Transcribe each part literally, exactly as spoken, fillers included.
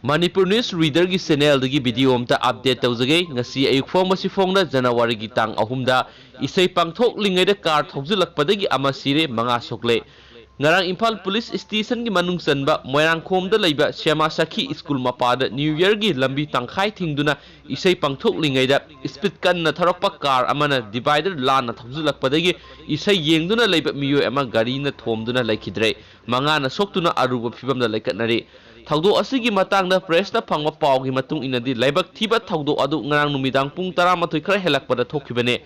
Manipur News Readerꯒꯤ channelꯗꯒꯤ video ꯑꯝꯇ update ꯇꯧꯖꯒꯦ꯫ ꯉꯁꯤ ꯑꯌꯨꯛ ꯐꯣꯡꯕꯁꯤ ꯐꯣꯡꯅ Januaryꯒꯤ ꯇꯥꯡ ꯑꯍꯨꯝꯗ ꯏꯁꯩ ꯄꯥꯡꯊꯣꯛꯂꯤꯉꯩꯗ car ꯊꯧꯖꯤꯜꯂꯛꯄꯗꯒꯤ ꯑꯃ ꯁꯤꯔꯦ, ꯃꯉꯥ ꯁꯣꯛꯂꯦ꯫ ꯉꯔꯥꯡ ꯏꯝꯐꯥꯜ Police Stationꯒꯤ ꯃꯅꯨꯡ ꯆꯟꯕ ꯃꯣꯏꯔꯥꯡꯈꯣꯝꯗ ꯂꯩꯕ ꯁ꯭ꯌꯥꯃꯥ ꯁꯈꯤ school ꯃꯄꯥꯗ New Yearꯒꯤ ꯂꯝꯕꯤ ꯇꯪꯈꯥꯏ ꯊꯤꯡꯗꯨꯅ ꯏꯁꯩ ꯄꯥꯡꯊꯣꯛꯂꯤꯉꯩꯗ speed ꯀꯟꯅ ꯊꯧꯔꯛꯄ car ꯑꯃꯅ divider ꯂꯥꯟꯅ ꯊꯧꯖꯤꯜꯂꯛꯄꯗꯒꯤ ꯏꯁꯩ ꯌꯦꯡꯗꯨꯅ ꯂꯩꯕ ꯃꯤꯑꯣꯏ ꯑꯃ ꯒꯥꯔꯤꯅ ꯊꯣꯝꯗꯨꯅ ꯂꯩꯈꯤꯗ꯭ꯔꯦ꯫ ꯃꯉꯥꯅ ꯁꯣꯛꯇꯨꯅ ꯑꯔꯨꯕ ꯐꯤꯚꯝꯗ ꯂꯩꯈꯠꯅꯔꯤ꯫ ꯊꯧꯗꯣꯛ ꯑꯁꯤꯒꯤ ꯃꯇꯥꯡꯗ pressꯇ ꯐꯪꯕ ꯄꯥꯎꯒꯤ ꯃꯇꯨꯡ ꯏꯟꯅꯗꯤ, ꯂꯥꯏꯕꯛ ꯊꯤꯕ ꯊꯧꯗꯣꯛ ꯑꯗꯨ ꯉꯔꯥꯡ ꯅꯨꯃꯤꯗꯥꯡ ꯄꯨꯡ ꯇꯔꯥꯃꯥꯊꯣꯏ ꯈꯔ ꯍꯦꯜꯂꯛꯄꯗ ꯊꯣꯛꯈꯤꯕꯅꯤ꯫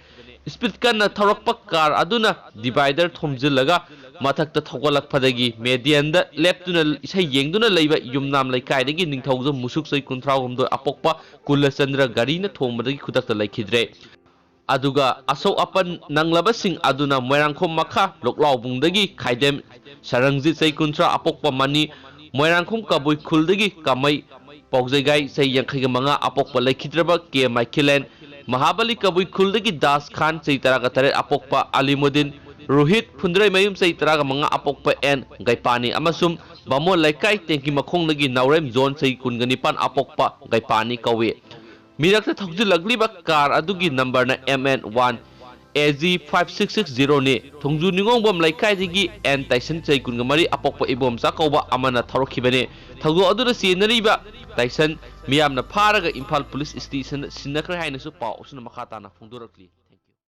Speed ꯀꯟꯅ ꯊꯧꯔꯛꯄ car ꯑꯗꯨꯅ divider ꯊꯣꯝꯖꯤꯜꯂꯒ ꯃꯊꯛꯇ ꯊꯧꯒꯠꯂꯛꯄꯗꯒꯤ medianꯗ ꯂꯦꯞꯇꯨꯅ ꯏꯁꯩ ꯌꯦꯡꯗꯨꯅ ꯂꯩꯕ ꯌꯨꯝꯅꯥꯝ ꯂꯩꯀꯥꯏꯗꯒꯤ ꯅꯤꯡꯊꯧꯖꯝ ꯃꯨꯁꯨꯛꯆꯩ ꯀꯨꯟꯊ꯭ꯔꯥ ꯍꯨꯝꯗꯣꯏ ꯑꯄꯣꯛꯄ ꯀꯨꯂꯆꯟꯗ꯭ꯔ ꯒꯥꯔꯤꯅ ꯊꯣꯝꯕꯗꯒꯤ ꯈꯨꯗꯛꯇ ꯂꯩꯈꯤꯗ꯭ꯔꯦ꯫ ꯑꯗꯨꯒ ꯑꯁꯣꯛ ꯑꯄꯟ ꯅꯪꯂꯕꯁꯤꯡ ꯑꯗꯨꯅ ꯃꯣꯏꯔꯥꯡꯈꯣꯝ ꯃꯈꯥ ꯂꯣꯛꯂꯥꯎꯕꯨꯡꯗꯒꯤ ꯈꯥꯏꯗꯦꯝ ꯁꯔꯪꯖꯤꯠ ꯆꯍꯤ ꯀꯨꯟꯊ꯭ꯔꯥ ꯑꯄꯣꯛꯄ ꯃꯅꯤ, ꯃꯣꯏꯔꯥꯡꯈꯣꯝ ꯀꯕꯨꯏ ꯈꯨꯜꯗꯒꯤ ꯀꯃꯩ ꯄꯥꯎꯖꯩꯒꯥꯏ ꯆꯍꯤ ꯌꯥꯡꯈꯩꯒ ꯃꯉꯥ ꯑꯄꯣꯛꯄ ꯂꯩꯈꯤꯗ꯭ꯔꯕ ꯀꯦ ꯃꯥꯏꯈꯤꯂꯦꯟ, ꯃꯍꯥꯕꯂꯤ ꯀꯕꯨꯏ ꯈꯨꯜꯗꯒꯤ ꯗꯥꯁ ꯈꯥꯟ ꯆꯍꯤ ꯇꯔꯥꯒ ꯇꯔꯦꯠ ꯑꯄꯣꯛꯄ ꯑꯂꯤꯃꯨꯗꯤꯟ, ꯔꯣꯍꯤꯠ ꯐꯨꯟꯗ꯭ꯔꯩꯃꯌꯨꯝ ꯆꯍꯤ ꯇꯔꯥꯒ ꯃꯉꯥ ꯑꯄꯣꯛꯄ ꯑꯦꯟ ꯒꯩꯄꯥꯅꯤ ꯑꯃꯁꯨꯡ ꯕꯥꯃꯣꯟ ꯂꯩꯀꯥꯏ ꯇꯦꯡꯀꯤ ꯃꯈꯣꯡꯗꯒꯤ ꯅꯥꯎꯔꯦꯝ ꯖꯣꯟ ꯆꯍꯤ ꯀꯨꯟꯒ ꯅꯤꯄꯥꯟ ꯑꯄꯣꯛꯄ ꯒꯩꯄꯥꯅꯤ ꯀꯧꯏ꯫ ꯃꯤꯔꯛꯇ ꯊꯧꯖꯤꯜꯂꯛꯂꯤꯕ car ꯑꯗꯨꯒꯤ numberꯅ M N one A G five six six zeroꯅꯤ꯫ ꯊꯣꯡꯖꯨ ꯅꯤꯉꯣꯡꯕꯝ ꯂꯩꯀꯥꯏꯗꯒꯤ ꯑꯦꯟ ꯇꯥꯏꯁꯟ ꯆꯍꯤ ꯀꯨꯟꯒ ꯃꯔꯤ ꯑꯄꯣꯛꯄ ꯏꯕꯣꯝꯆꯥ ꯀꯧꯕ ꯑꯃꯅ ꯊꯧꯔꯛꯈꯤꯕꯅꯤ꯫ ꯊꯧꯗꯣꯛ ꯑꯗꯨꯗ ꯆꯦꯟꯅꯔꯤꯕ ꯇꯥꯏꯁꯟ ꯃꯤꯌꯥꯝꯅ ꯐꯥꯔꯒ ꯏꯝꯐꯥꯜ Police Stationꯗ ꯁꯤꯟꯅꯈ꯭ꯔꯦ ꯍꯥꯏꯅꯁꯨ ꯄꯥꯎ ꯑꯁꯤꯅ ꯃꯈꯥ ꯇꯥꯅ ꯐꯣꯡꯗꯣꯔꯛꯂꯤ꯫